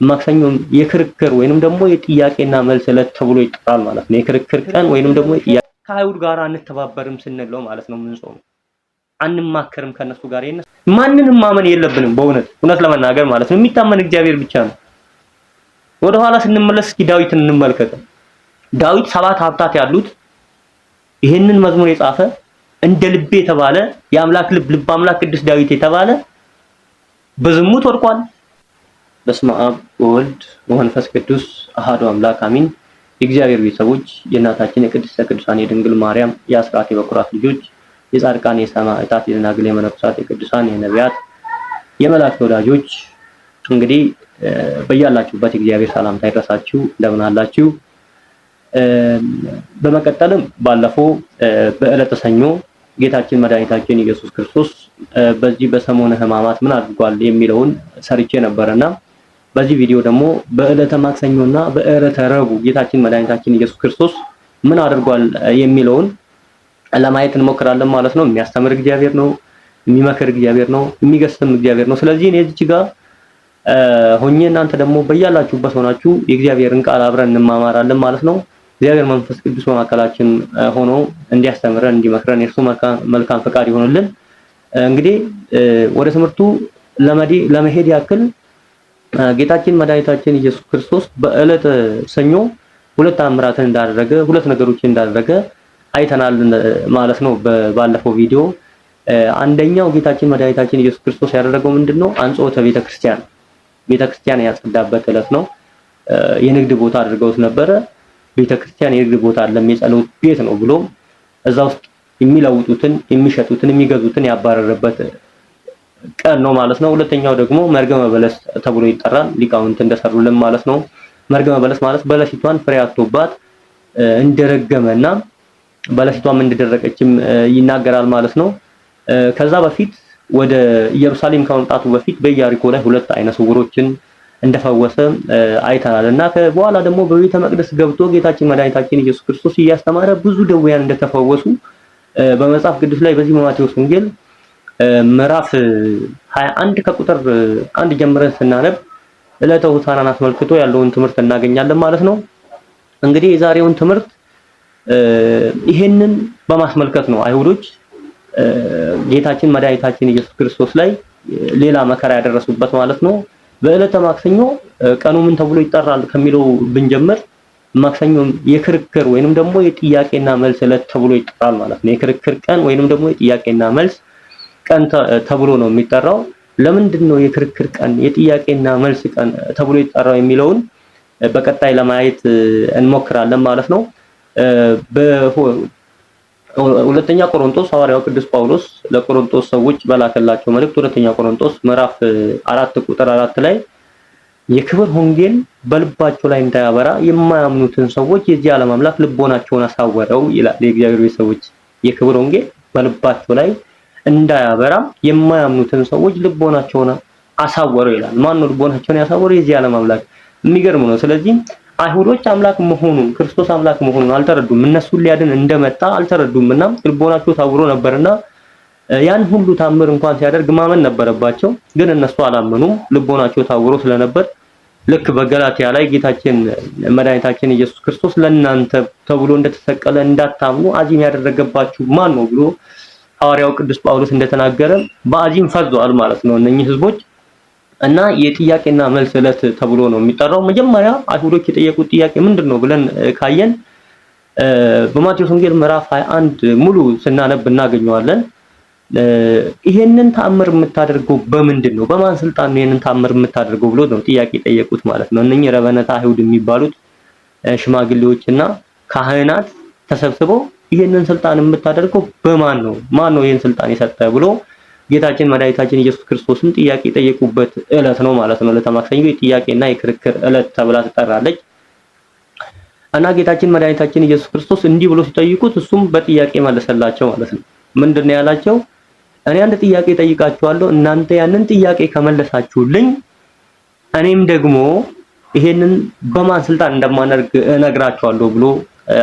ማክሰኞ የክርክር ወይንም ደግሞ የጥያቄና መልስ ዕለት ተብሎ ይጠራል ማለት ነው። የክርክር ቀን ወይንም ደግሞ የጥያቄ ከአይሁድ ጋር አንተባበርም ስንለው ማለት ነው። የምንጾመው አንማከርም ከነሱ ጋር የነሱ ማንንም ማመን የለብንም። በእውነት እውነት ለመናገር ማለት ነው የሚታመን እግዚአብሔር ብቻ ነው። ወደኋላ ስንመለስ እስኪ ዳዊትን እንመልከት። ዳዊት ሰባት ሀብታት ያሉት ይህንን መዝሙር የጻፈ እንደ ልቤ የተባለ የአምላክ ልብ ልብ አምላክ ቅዱስ ዳዊት የተባለ በዝሙት ወድቋል። በስመ አብ ወወልድ ወመንፈስ ቅዱስ አሐዱ አምላክ አሚን። የእግዚአብሔር ቤተሰቦች የእናታችን የቅድስተ ቅዱሳን የድንግል ማርያም የአስራት የበኩራት ልጆች የጻድቃን የሰማዕታት የደናግል የመነኮሳት የቅዱሳን የነቢያት የመላእክት ወዳጆች እንግዲህ በያላችሁበት የእግዚአብሔር ሰላምታ ይድረሳችሁ። እንደምን አላችሁ? በመቀጠልም ባለፈው በዕለተ ሰኞ ጌታችን መድኃኒታችን ኢየሱስ ክርስቶስ በዚህ በሰሞነ ሕማማት ምን አድርጓል የሚለውን ሰርቼ ነበርና በዚህ ቪዲዮ ደግሞ በዕለተ ማክሰኞና በዕለተ ረቡዕ ጌታችን መድኃኒታችን ኢየሱስ ክርስቶስ ምን አድርጓል የሚለውን ለማየት እንሞክራለን ማለት ነው። የሚያስተምር እግዚአብሔር ነው፣ የሚመክር እግዚአብሔር ነው፣ የሚገስም እግዚአብሔር ነው። ስለዚህ እኔ እዚች ጋር ሆኜ እናንተ ደግሞ በያላችሁበት ሆናችሁ የእግዚአብሔርን ቃል አብረን እንማማራለን ማለት ነው። እግዚአብሔር መንፈስ ቅዱስ በመካከላችን ሆኖ እንዲያስተምረን እንዲመክረን የእርሱ መልካም ፈቃድ ይሆንልን። እንግዲህ ወደ ትምህርቱ ለመሄድ ያክል ጌታችን መድኃኒታችን ኢየሱስ ክርስቶስ በዕለተ ሰኞ ሁለት ተአምራትን እንዳደረገ ሁለት ነገሮችን እንዳደረገ አይተናል ማለት ነው ባለፈው ቪዲዮ። አንደኛው ጌታችን መድኃኒታችን ኢየሱስ ክርስቶስ ያደረገው ምንድነው? አንጽሖተ ቤተክርስቲያን ቤተክርስቲያን ያጸዳበት ዕለት ነው። የንግድ ቦታ አድርገውት ነበረ። ቤተክርስቲያን የንግድ ቦታ አይደለም፣ የጸሎት ቤት ነው ብሎ እዛ ውስጥ የሚለውጡትን፣ የሚሸጡትን፣ የሚገዙትን ያባረረበት ቀን ነው ማለት ነው። ሁለተኛው ደግሞ መርገመ በለስ ተብሎ ይጠራል። ሊቃውንት እንደሰሩልን ማለት ነው። መርገመ በለስ ማለት በለሲቷን ፍሬ አጥቶባት እንደረገመና በለሲቷም እንደደረቀችም ይናገራል ማለት ነው። ከዛ በፊት ወደ ኢየሩሳሌም ከመምጣቱ በፊት በኢያሪኮ ላይ ሁለት አይነ ስውሮችን እንደፈወሰ አይተናል እና በኋላ ደግሞ በቤተ መቅደስ ገብቶ ጌታችን መድኃኒታችን ኢየሱስ ክርስቶስ እያስተማረ ብዙ ደውያን እንደተፈወሱ በመጽሐፍ ቅዱስ ላይ በዚህ በማቴዎስ ወንጌል ምዕራፍ 21 ከቁጥር 1 ጀምረን ስናነብ ዕለተ ሆሳዕናን አስመልክቶ ያለውን ትምህርት እናገኛለን ማለት ነው። እንግዲህ የዛሬውን ትምህርት ይሄንን በማስመልከት ነው አይሁዶች ጌታችን መድኃኒታችን ኢየሱስ ክርስቶስ ላይ ሌላ መከራ ያደረሱበት ማለት ነው። በዕለተ ማክሰኞ ቀኑ ምን ተብሎ ይጠራል ከሚለው ብንጀምር ማክሰኞ የክርክር ወይንም ደግሞ የጥያቄና መልስ ዕለት ተብሎ ይጠራል ማለት ነው። የክርክር ቀን ወይንም ደግሞ የጥያቄና መልስ ቀን ተብሎ ነው የሚጠራው። ለምንድን ነው የክርክር ቀን የጥያቄና መልስ ቀን ተብሎ ይጠራው የሚለውን በቀጣይ ለማየት እንሞክራለን ማለት ነው። ሁለተኛ ቆሮንቶስ ሐዋርያው ቅዱስ ጳውሎስ ለቆሮንቶስ ሰዎች በላከላቸው መልእክት ሁለተኛ ቆሮንቶስ ምዕራፍ 4 ቁጥር 4 ላይ የክብር ወንጌል በልባቸው ላይ እንዳያበራ የማያምኑትን ሰዎች የዚህ ዓለም አምላክ ልቦናቸውን አሳወረው ይላል። የእግዚአብሔር ቤተሰቦች የክብር ወንጌል በልባቸው ላይ እንዳያበራ የማያምኑትን ሰዎች ልቦናቸውን አሳወረው ይላል። ማን ነው ልቦናቸውን ያሳወረው? የዚህ ዓለም አምላክ። የሚገርም ነው። ስለዚህ አይሁዶች አምላክ መሆኑን ክርስቶስ አምላክ መሆኑን አልተረዱም። እነሱን ሊያድን እንደመጣ አልተረዱምና ልቦናቸው ታውሮ ነበርና ያን ሁሉ ታምር እንኳን ሲያደርግ ማመን ነበረባቸው። ግን እነሱ አላመኑም። ልቦናቸው ታውሮ ስለነበር ልክ በገላትያ ላይ ጌታችን መድኃኒታችን ኢየሱስ ክርስቶስ ለእናንተ ተብሎ እንደተሰቀለ እንዳታምኑ አዚም ያደረገባችሁ ማን ነው ብሎ ሐዋርያው ቅዱስ ጳውሎስ እንደተናገረ በአዚም ፈዟል ማለት ነው እነኚህ ህዝቦች እና የጥያቄና መልስ ዕለት ተብሎ ነው የሚጠራው። መጀመሪያ አይሁዶች የጠየቁት ጥያቄ ምንድን ነው ብለን ካየን በማቴዎስ ወንጌል ምዕራፍ 21 ሙሉ ስናነብ እናገኘዋለን። ይሄንን ተአምር የምታደርገው በምንድን ነው? በማን ስልጣን ነው ይሄንን ተአምር የምታደርገው ብሎ ነው ጥያቄ የጠየቁት ማለት ነው። እነኚህ ረበነታ አይሁድ የሚባሉት ሽማግሌዎችና ካህናት ተሰብስበው ይሄንን ስልጣን የምታደርገው በማን ነው? ማን ነው ይሄን ስልጣን የሰጠ ብሎ ጌታችን መድኃኒታችን ኢየሱስ ክርስቶስን ጥያቄ የጠየቁበት ዕለት ነው ማለት ነው። ዕለተ ማክሰኞ የጥያቄና የክርክር ዕለት ተብላ ትጠራለች። እና ጌታችን መድኃኒታችን ኢየሱስ ክርስቶስ እንዲህ ብሎ ሲጠይቁት እሱም በጥያቄ መለሰላቸው ማለት ነው። ምንድነው ያላቸው? እኔ አንድ ጥያቄ ጠይቃችኋለሁ፣ እናንተ ያንን ጥያቄ ከመለሳችሁልኝ እኔም ደግሞ ይሄንን በማን ስልጣን እንደማደርግ እነግራችኋለሁ ብሎ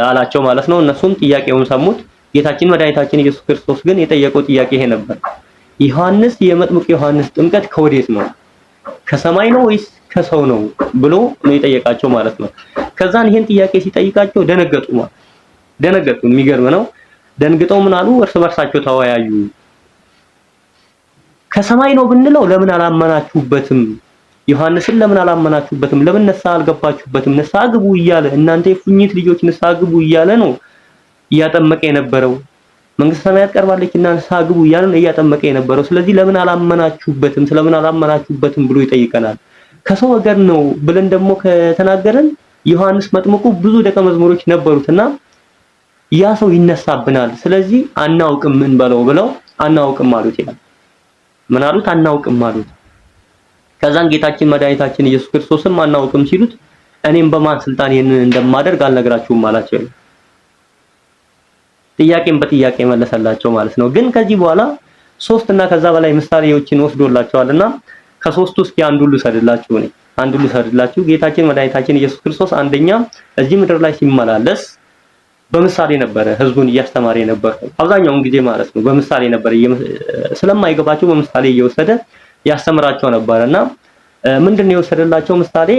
አላቸው ማለት ነው። እነሱም ጥያቄውን ሰሙት። ጌታችን መድኃኒታችን ኢየሱስ ክርስቶስ ግን የጠየቀው ጥያቄ ይሄ ነበር። ዮሐንስ የመጥምቅ ዮሐንስ ጥምቀት ከወዴት ነው? ከሰማይ ነው ወይስ ከሰው ነው ብሎ ነው የጠየቃቸው ማለት ነው። ከዛን ይሄን ጥያቄ ሲጠይቃቸው ደነገጡ ማለት ደነገጡ። የሚገርም ነው። ደንግጠው ምን አሉ? እርስ በርሳቸው ተወያዩ። ከሰማይ ነው ብንለው ለምን አላመናችሁበትም? ዮሐንስን ለምን አላመናችሁበትም? ለምን ንስሐ አልገባችሁበትም? ንስሐ ግቡ እያለ እናንተ የፉኝት ልጆች ንስሐ ግቡ እያለ ነው እያጠመቀ የነበረው። መንግስተ ሰማያት ቀርባለች እና ንስሐ ግቡ እያለ ነው እያጠመቀ የነበረው። ስለዚህ ለምን አላመናችሁበትም? ስለምን አላመናችሁበትም ብሎ ይጠይቀናል። ከሰው ወገን ነው ብለን ደግሞ ከተናገረን ዮሐንስ መጥምቁ ብዙ ደቀ መዝሙሮች ነበሩትና ያ ሰው ይነሳብናል። ስለዚህ አናውቅም ምን በለው ብለው አናውቅም አሉት ይላል። ምን አሉት? አናውቅም አሉት። ከዛን ጌታችን መድኃኒታችን ኢየሱስ ክርስቶስም አናውቅም ሲሉት እኔም በማን ስልጣን ይህንን እንደማደርግ አልነግራችሁም አላቸው። ጥያቄም በጥያቄ መለሰላቸው ማለት ነው። ግን ከዚህ በኋላ ሶስት እና ከዛ በላይ ምሳሌዎችን ወስዶላቸዋልና ከሶስቱ እስኪ አንዱን ልውሰድላችሁ እኔ አንዱን ልውሰድላችሁ። ጌታችን መድኃኒታችን ኢየሱስ ክርስቶስ አንደኛ እዚህ ምድር ላይ ሲመላለስ በምሳሌ ነበረ ህዝቡን እያስተማረ የነበረው አብዛኛውን ጊዜ ማለት ነው። በምሳሌ ነበረ፣ ስለማይገባቸው በምሳሌ እየወሰደ ያስተምራቸው ነበረና ምንድነው የወሰደላቸው ምሳሌ?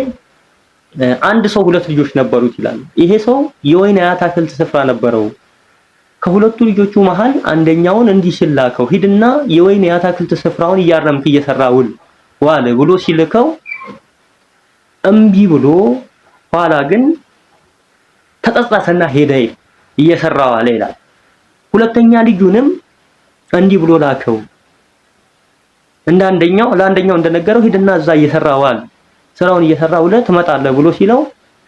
አንድ ሰው ሁለት ልጆች ነበሩት ይላል። ይሄ ሰው የወይን አታክልት ስፍራ ነበረው። ከሁለቱ ልጆቹ መሃል አንደኛውን እንዲህ ሲል ላከው፣ ሂድና የወይን የአታክልት ስፍራውን እያረምክ እየሰራ ውል ዋል ብሎ ሲልከው እምቢ ብሎ ኋላ ግን ተጸጸተና ሄደ እየሰራ ዋለ ይላል። ሁለተኛ ልጁንም እንዲህ ብሎ ላከው፣ እንዳንደኛው ለአንደኛው እንደነገረው ሂድና እዛ እየሰራ ዋል ስራውን እየሰራ ውለህ ትመጣለህ ብሎ ሲለው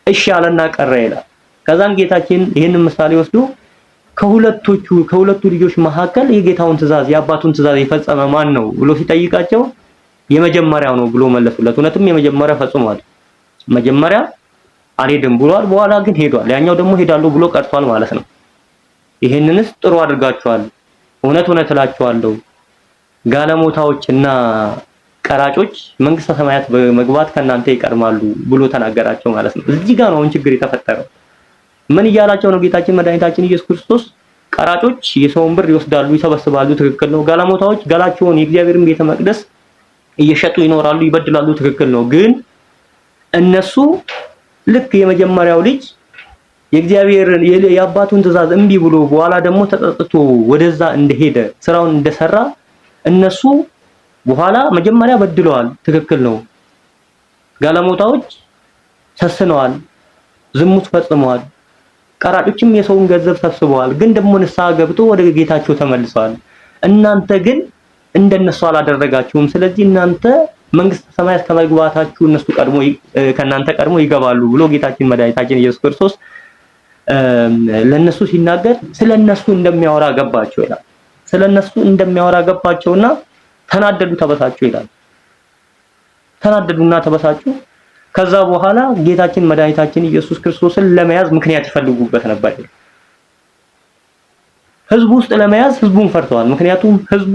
እሺ አለና ቀረ ይላል። ከዛም ጌታችን ይህንን ምሳሌ ወስዶ ከሁለቱ ልጆች መካከል የጌታውን ትእዛዝ የአባቱን ትእዛዝ የፈጸመ ማን ነው ብሎ ሲጠይቃቸው የመጀመሪያው ነው ብሎ መለሱለት። እውነትም የመጀመሪያው ፈጽሟል። መጀመሪያ አልሄድም ብሏል፣ በኋላ ግን ሄዷል። ያኛው ደግሞ ሄዳለሁ ብሎ ቀርቷል ማለት ነው። ይሄንንስ ጥሩ አድርጋችኋል። እውነት እውነት እላችኋለሁ ጋለሞታዎችና ቀራጮች መንግስተ ሰማያት በመግባት ከእናንተ ይቀድማሉ ብሎ ተናገራቸው ማለት ነው። እዚህ ጋር ነው አሁን ችግር የተፈጠረው። ምን እያላቸው ነው ጌታችን መድኃኒታችን ኢየሱስ ክርስቶስ? ቀራጮች የሰውን ብር ይወስዳሉ፣ ይሰበስባሉ፣ ትክክል ነው። ጋለሞታዎች ጋላቸውን የእግዚአብሔርን ቤተ መቅደስ እየሸጡ ይኖራሉ፣ ይበድላሉ፣ ትክክል ነው። ግን እነሱ ልክ የመጀመሪያው ልጅ የእግዚአብሔርን የአባቱን ትእዛዝ እምቢ ብሎ በኋላ ደግሞ ተጸጽቶ ወደዛ እንደሄደ ስራውን እንደሰራ እነሱ በኋላ መጀመሪያ በድለዋል፣ ትክክል ነው። ጋለሞታዎች ሰስነዋል፣ ዝሙት ፈጽመዋል፣ ቀራጮችም የሰውን ገንዘብ ሰብስበዋል። ግን ደግሞ ንስሐ ገብቶ ወደ ጌታቸው ተመልሰዋል። እናንተ ግን እንደነሱ አላደረጋችሁም። ስለዚህ እናንተ መንግስተ ሰማያት ከመግባታችሁ እነሱ ቀድሞ ከእናንተ ቀድሞ ይገባሉ ብሎ ጌታችን መድኃኒታችን ኢየሱስ ክርስቶስ ለነሱ ሲናገር ስለነሱ እንደሚያወራ ገባቸው ይላል። ስለነሱ እንደሚያወራ ገባቸውና ተናደዱ፣ ተበሳጩ ይላል። ተናደዱና ተበሳጩ። ከዛ በኋላ ጌታችን መድኃኒታችን ኢየሱስ ክርስቶስን ለመያዝ ምክንያት ይፈልጉበት ነበር። ህዝቡ ውስጥ ለመያዝ ህዝቡን ፈርተዋል። ምክንያቱም ህዝቡ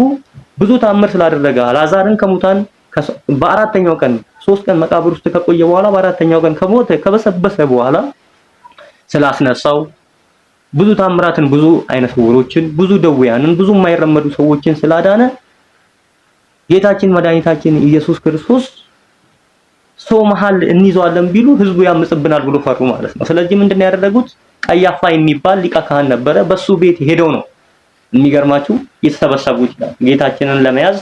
ብዙ ታምር ስላደረገ አልዓዛርን ከሙታን በአራተኛው ቀን 3 ቀን መቃብር ውስጥ ከቆየ በኋላ በአራተኛው ቀን ከሞተ ከበሰበሰ በኋላ ስላስነሳው ብዙ ታምራትን፣ ብዙ አይነ ስውሮችን፣ ብዙ ደውያንን፣ ብዙ የማይረመዱ ሰዎችን ስላዳነ ጌታችን መድኃኒታችን ኢየሱስ ክርስቶስ ሰው መሃል እንይዘዋለን ቢሉ ህዝቡ ያምጽብናል ብሎ ፈሩ ማለት ነው። ስለዚህ ምንድነው ያደረጉት? ቀያፋ የሚባል ሊቀ ካህን ነበረ። በሱ ቤት ሄደው ነው የሚገርማችሁ የተሰበሰቡት ይላል። ጌታችንን ለመያዝ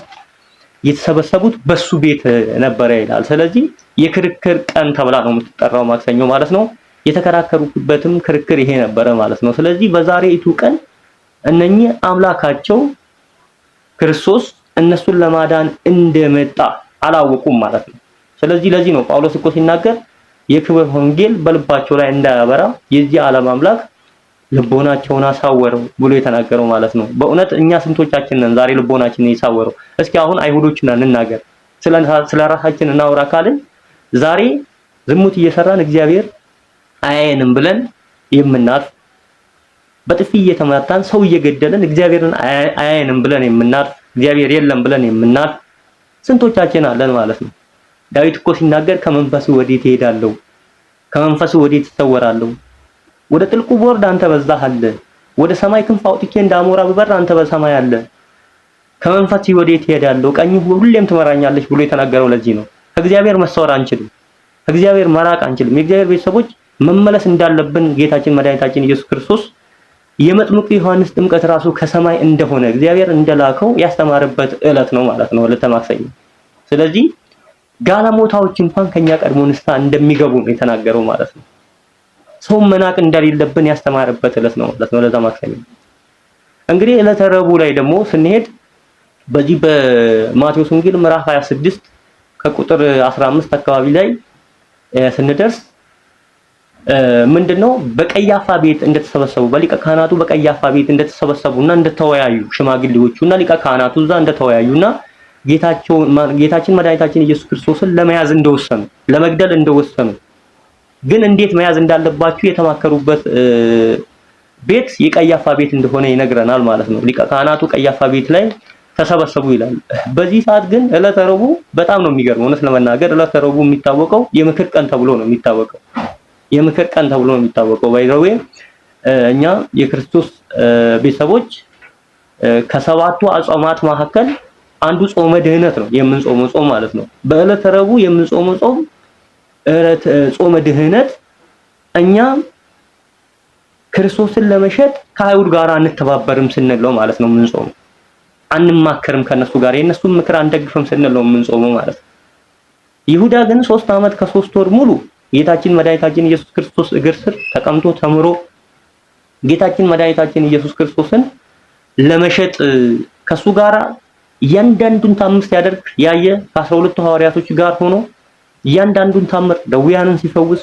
የተሰበሰቡት በሱ ቤት ነበረ ይላል። ስለዚህ የክርክር ቀን ተብላ ነው የምትጠራው ማክሰኞ ማለት ነው። የተከራከሩበትም ክርክር ይሄ ነበረ ማለት ነው። ስለዚህ በዛሬይቱ ቀን እነኚህ አምላካቸው ክርስቶስ እነሱን ለማዳን እንደመጣ አላወቁም ማለት ነው። ስለዚህ ለዚህ ነው ጳውሎስ እኮ ሲናገር የክብር ወንጌል በልባቸው ላይ እንዳያበራ የዚህ ዓለም አምላክ ልቦናቸውን አሳወረው ብሎ የተናገረው ማለት ነው። በእውነት እኛ ስንቶቻችን ነን ዛሬ ልቦናችንን የሳወረው? እስኪ አሁን አይሁዶችን እንናገር፣ ስለ ራሳችን እናውራ ካልን ዛሬ ዝሙት እየሰራን እግዚአብሔር አያየንም ብለን የምናርፍ፣ በጥፊ እየተመታን ሰው እየገደልን እግዚአብሔርን አያየንም ብለን የምናርፍ፣ እግዚአብሔር የለም ብለን የምናርፍ ስንቶቻችን አለን ማለት ነው። ዳዊት እኮ ሲናገር ከመንፈሱ ወዴት እሄዳለሁ? ከመንፈሱ ወዴት እሰወራለሁ? ወደ ጥልቁ ብወርድ አንተ በዛ አለ፣ ወደ ሰማይ ክንፍ አውጥቼ እንደ አሞራ ብበር አንተ በሰማይ አለ። ከመንፈስ ወዴት እሄዳለሁ? ቀኝ ሁሌም ትመራኛለች ብሎ የተናገረው ለዚህ ነው። ከእግዚአብሔር መሰወር አንችልም። ከእግዚአብሔር መራቅ አንችልም። የእግዚአብሔር ቤተሰቦች መመለስ እንዳለብን ጌታችን መድኃኒታችን ኢየሱስ ክርስቶስ የመጥምቁ ዮሐንስ ጥምቀት ራሱ ከሰማይ እንደሆነ እግዚአብሔር እንደላከው ያስተማረበት ዕለት ነው ማለት ነው፣ ዕለተ ማክሰኞ። ስለዚህ ጋለሞታዎች እንኳን ከኛ ቀድሞ ንስሐ እንደሚገቡ ነው የተናገረው ማለት ነው። ሰው መናቅ እንደሌለብን ያስተማረበት ዕለት ነው ማለት ነው፣ ዕለተ ማክሰኞ። እንግዲህ ዕለተ ረቡዕ ላይ ደግሞ ስንሄድ በዚህ በማቴዎስ ወንጌል ምዕራፍ 26 ከቁጥር 15 አካባቢ ላይ ስንደርስ ምንድነው በቀያፋ ቤት እንደተሰበሰቡ፣ በሊቀ ካህናቱ በቀያፋ ቤት እንደተሰበሰቡና እንደተወያዩ፣ ሽማግሌዎቹና ሊቀ ካህናቱ እዛ እንደተወያዩና ጌታችን መድኃኒታችን ኢየሱስ ክርስቶስን ለመያዝ እንደወሰኑ፣ ለመግደል እንደወሰኑ፣ ግን እንዴት መያዝ እንዳለባቸው የተማከሩበት ቤት የቀያፋ ቤት እንደሆነ ይነግረናል ማለት ነው። ሊቀ ካህናቱ ቀያፋ ቤት ላይ ተሰበሰቡ ይላል። በዚህ ሰዓት ግን ዕለተ ረቡዕ በጣም ነው የሚገርመው። እውነት ለመናገር ዕለተ ረቡዕ የሚታወቀው የምክር ቀን ተብሎ ነው የሚታወቀው። የምክር ቀን ተብሎ ነው የሚታወቀው። By the way እኛ የክርስቶስ ቤተሰቦች ከሰባቱ አጽዋማት መካከል አንዱ ጾመ ድህነት ነው፣ የምንጾመው ጾም ማለት ነው። በዕለተ ረቡዕ የምንጾመው ጾም ጾመ ድህነት፣ እኛ ክርስቶስን ለመሸጥ ከአይሁድ ጋር አንተባበርም ስንል ነው ማለት ነው የምንጾመው። አንማከርም ከነሱ ጋር፣ የነሱን ምክር አንደግፍም ስንል ነው የምንጾመው ማለት ነው። ይሁዳ ግን 3 ዓመት ከ3 ወር ሙሉ ጌታችን መድኃኒታችን ኢየሱስ ክርስቶስ እግር ስር ተቀምጦ ተምሮ ጌታችን መድኃኒታችን ኢየሱስ ክርስቶስን ለመሸጥ ከሱ ጋር እያንዳንዱን ታምር ሲያደርግ ያየ፣ ከ12ቱ ሐዋርያቶች ጋር ሆኖ እያንዳንዱን ታምር፣ ደውያንን ሲፈውስ፣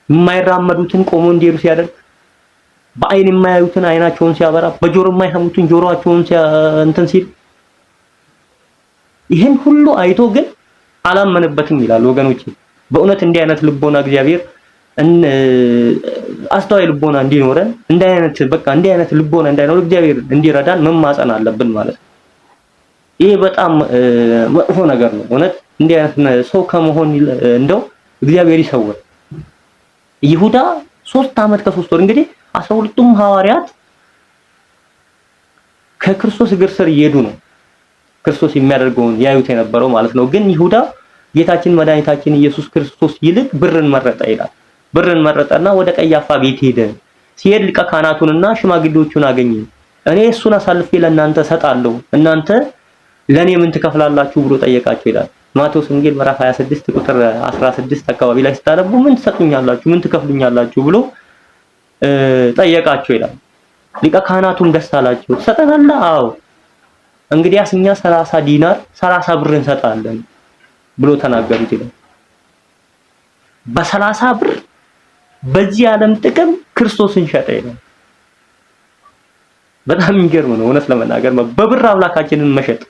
የማይራመዱትን ቆሞ እንዲሄዱ ሲያደርግ፣ በአይን የማያዩትን አይናቸውን ሲያበራ፣ በጆሮ የማይሰሙትን ጆሮአቸውን እንትን ሲል፣ ይህን ሁሉ አይቶ ግን አላመነበትም ይላል። ወገኖቼ፣ በእውነት እንዲህ አይነት ልቦና እግዚአብሔር አስተዋይ ልቦና እንዲኖረን፣ እንዲህ አይነት በቃ እንዲህ አይነት ልቦና እንዳይኖር እግዚአብሔር እንዲረዳን መማፀን አለብን ማለት ነው። ይሄ በጣም መጥፎ ነገር ነው። እውነት እንዲህ አይነት ሰው ከመሆን እንደው እግዚአብሔር ይሰውር። ይሁዳ 3 ዓመት ከ3 ወር እንግዲህ 12ቱም ሐዋርያት ከክርስቶስ እግር ስር እየሄዱ ነው ክርስቶስ የሚያደርገውን ያዩት የነበረው ማለት ነው። ግን ይሁዳ ጌታችን መድኃኒታችን ኢየሱስ ክርስቶስ ይልቅ ብርን መረጠ ይላል። ብርን መረጠና ወደ ቀያፋ ቤት ሄደ። ሲሄድ ሊቀ ካህናቱንና ሽማግሌዎቹን አገኘ። እኔ እሱን አሳልፌ ለእናንተ እሰጣለሁ፣ እናንተ ለኔ ምን ትከፍላላችሁ ብሎ ጠየቃቸው ይላል። ማቴዎስ ወንጌል ምዕራፍ 26 ቁጥር 16 አካባቢ ላይ ስታነቡ ምን ትሰጡኛላችሁ፣ ምን ትከፍሉኛላችሁ ብሎ ጠየቃቸው ይላል። ሊቀ ካህናቱም ደስ አላቸው። ትሰጠናለህ? አዎ፣ እንግዲያስ እኛ 30 ዲናር፣ 30 ብር እንሰጣለን ብሎ ተናገሩት ይላል። በ30 ብር በዚህ ዓለም ጥቅም ክርስቶስን ሸጠ ይላል። በጣም የሚገርም ነው እውነት ለመናገር በብር አምላካችንን መሸጥ።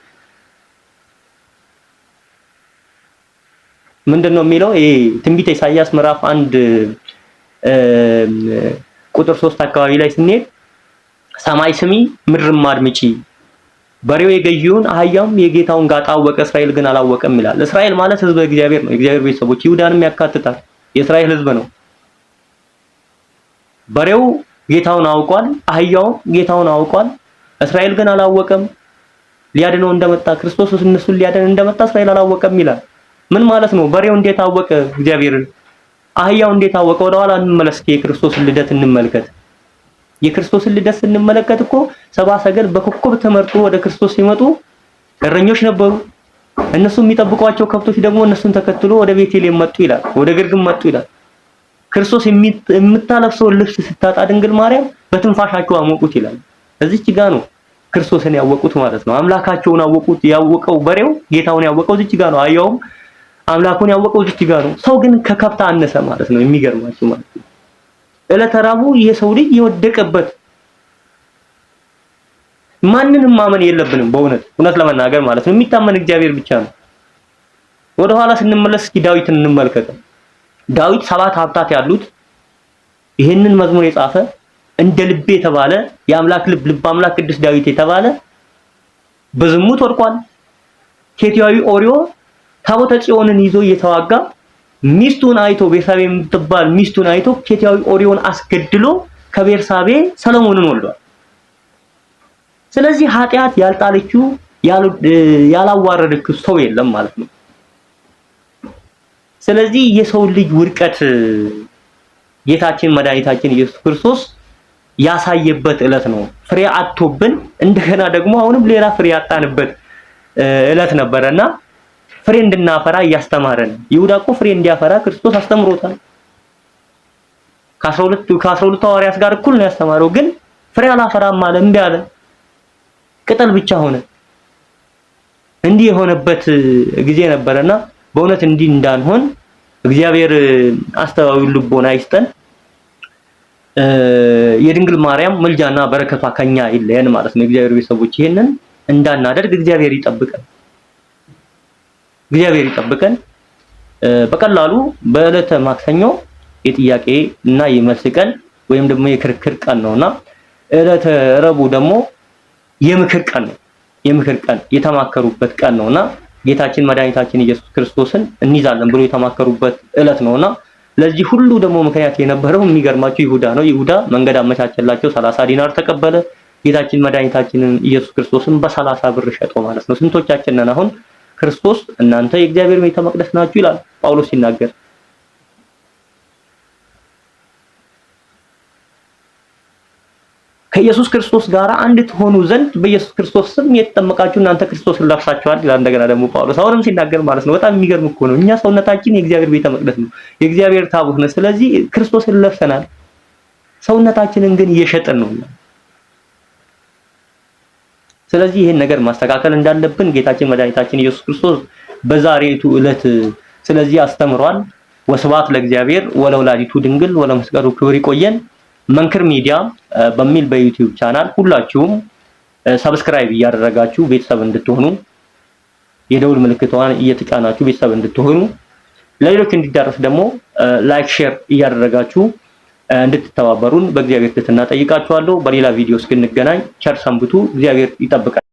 ምንድነው የሚለው? ይሄ ትንቢተ ኢሳይያስ ምዕራፍ 1 ቁጥር 3 አካባቢ ላይ ስንሄድ ሰማይ ስሚ፣ ምድርም አድምጪ፣ በሬው የገዢውን አህያውም የጌታውን ጋጣ አወቀ፣ እስራኤል ግን አላወቀም ይላል። እስራኤል ማለት ህዝበ እግዚአብሔር ነው። የእግዚአብሔር ቤተሰቦች ይሁዳንም ያካትታል። የእስራኤል ህዝብ ነው። በሬው ጌታውን አውቋል፣ አህያውም ጌታውን አውቋል። እስራኤል ግን አላወቀም። ሊያድነው እንደመጣ፣ ክርስቶስ እነሱን ሊያድን እንደመጣ እስራኤል አላወቀም ይላል። ምን ማለት ነው? በሬው እንዴት አወቀ እግዚአብሔርን? አህያው እንዴት አወቀ? ወደኋላ እንመለስ፣ የክርስቶስን ልደት እንመልከት። የክርስቶስን ልደት ስንመለከት እኮ ሰብአ ሰገል በኮከብ ተመርጦ ወደ ክርስቶስ ሲመጡ እረኞች ነበሩ። እነሱ የሚጠብቋቸው ከብቶች ደግሞ እነሱን ተከትሎ ወደ ቤተልሔም መጡ ይላል፣ ወደ ግርግም መጡ ይላል። ክርስቶስ የምታለብሰውን ልብስ ስታጣ ድንግል ማርያም በትንፋሻቸው አሞቁት ይላል። እዚች ጋ ነው ክርስቶስን ያወቁት ማለት ነው። አምላካቸውን አወቁት። ያወቀው በሬው ጌታውን ያወቀው እዚች ጋ ነው። አህያውም አምላኩን ያወቀው እዚች ጋ ነው። ሰው ግን ከከብት አነሰ ማለት ነው። የሚገርማችሁ ማለት ነው። ዕለተ ረቡዕ የሰው ልጅ የወደቀበት፣ ማንንም ማመን የለብንም። በእውነት እውነት ለመናገር ማለት ነው። የሚታመን እግዚአብሔር ብቻ ነው። ወደኋላ ስንመለስ እስኪ ዳዊትን እንመልከት። ዳዊት ሰባት ሀብታት ያሉት፣ ይህንን መዝሙር የጻፈ፣ እንደ ልቤ የተባለ፣ የአምላክ ልብ፣ ልብ አምላክ ቅዱስ ዳዊት የተባለ በዝሙት ወድቋል። ኬጢያዊ ኦሪዮ ታቦተ ጽዮንን ይዞ እየተዋጋ ሚስቱን አይቶ፣ ቤርሳቤ የምትባል ሚስቱን አይቶ ኬጢያዊ ኦሪዮን አስገድሎ ከቤርሳቤ ሰለሞንን ወልዷል። ስለዚህ ኃጢአት ያልጣለችው ያላዋረደችው ሰው የለም ማለት ነው። ስለዚህ የሰው ልጅ ውድቀት ጌታችን መድኃኒታችን ኢየሱስ ክርስቶስ ያሳየበት ዕለት ነው። ፍሬ አጥቶብን እንደገና ደግሞ አሁንም ሌላ ፍሬ ያጣንበት ዕለት ነበረና ፍሬ እንድናፈራ እያስተማረን። ይሁዳ እኮ ፍሬ እንዲያፈራ ክርስቶስ አስተምሮታል። ከ12 ሐዋርያት ጋር እኩል ነው ያስተማረው። ግን ፍሬ አላፈራም አለ፣ እምቢ አለ። ቅጠል ብቻ ሆነ። እንዲህ የሆነበት ጊዜ ነበረና በእውነት እንዲህ እንዳንሆን እግዚአብሔር አስተዋዩን ልቦና ይስጠን። የድንግል ማርያም ምልጃና በረከቷ ከኛ ይለየን ማለት ነው። እግዚአብሔር ቤተሰቦች ይሄንን እንዳናደርግ እግዚአብሔር ይጠብቀን፣ እግዚአብሔር ይጠብቀን። በቀላሉ በዕለተ ማክሰኞ የጥያቄ እና የመልስ ቀን ወይም ደግሞ የክርክር ቀን ነውና ዕለተ ረቡዕ ደግሞ የምክር ቀን ነው። የምክር ቀን የተማከሩበት ቀን ነውና ጌታችን መድኃኒታችን ኢየሱስ ክርስቶስን እንይዛለን ብሎ የተማከሩበት ዕለት ነውና ለዚህ ሁሉ ደግሞ ምክንያት የነበረው የሚገርማቸው ይሁዳ ነው። ይሁዳ መንገድ አመቻቸላቸው፣ 30 ዲናር ተቀበለ። ጌታችን መድኃኒታችንን ኢየሱስ ክርስቶስን በ30 ብር ሸጠው ማለት ነው። ስንቶቻችን ነን አሁን ክርስቶስ እናንተ የእግዚአብሔር ቤተ መቅደስ ናችሁ ይላል ጳውሎስ ሲናገር። ከኢየሱስ ክርስቶስ ጋር አንድ ትሆኑ ዘንድ በኢየሱስ ክርስቶስ ስም የተጠመቃችሁ እናንተ ክርስቶስን ለብሳችኋል ይላል። እንደገና ደግሞ ጳውሎስ አሁንም ሲናገር ማለት ነው። በጣም የሚገርም እኮ ነው። እኛ ሰውነታችን የእግዚአብሔር ቤተ መቅደስ ነው፣ የእግዚአብሔር ታቦት ነው። ስለዚህ ክርስቶስን ለብሰናል። ሰውነታችንን ግን እየሸጥን ነው። ስለዚህ ይህን ነገር ማስተካከል እንዳለብን ጌታችን መድኃኒታችን ኢየሱስ ክርስቶስ በዛሬቱ ዕለት ስለዚህ አስተምሯል። ወስብሐት ለእግዚአብሔር ወለወላዲቱ ድንግል ወለመስቀሉ ክብር። ይቆየን። መንክር ሚዲያ በሚል በ YouTube channel ሁላችሁም subscribe እያደረጋችሁ ቤተሰብ እንድትሆኑ፣ የደውል ምልክቷን እየተጫናችሁ ቤተሰብ እንድትሆኑ፣ ለሌሎች እንዲዳረስ ደግሞ like፣ share እያደረጋችሁ እንድትተባበሩን በእግዚአብሔር ትህትና ጠይቃችኋለሁ። በሌላ ቪዲዮ እስክንገናኝ ቸር ሰንብቱ። እግዚአብሔር ይጠብቃል።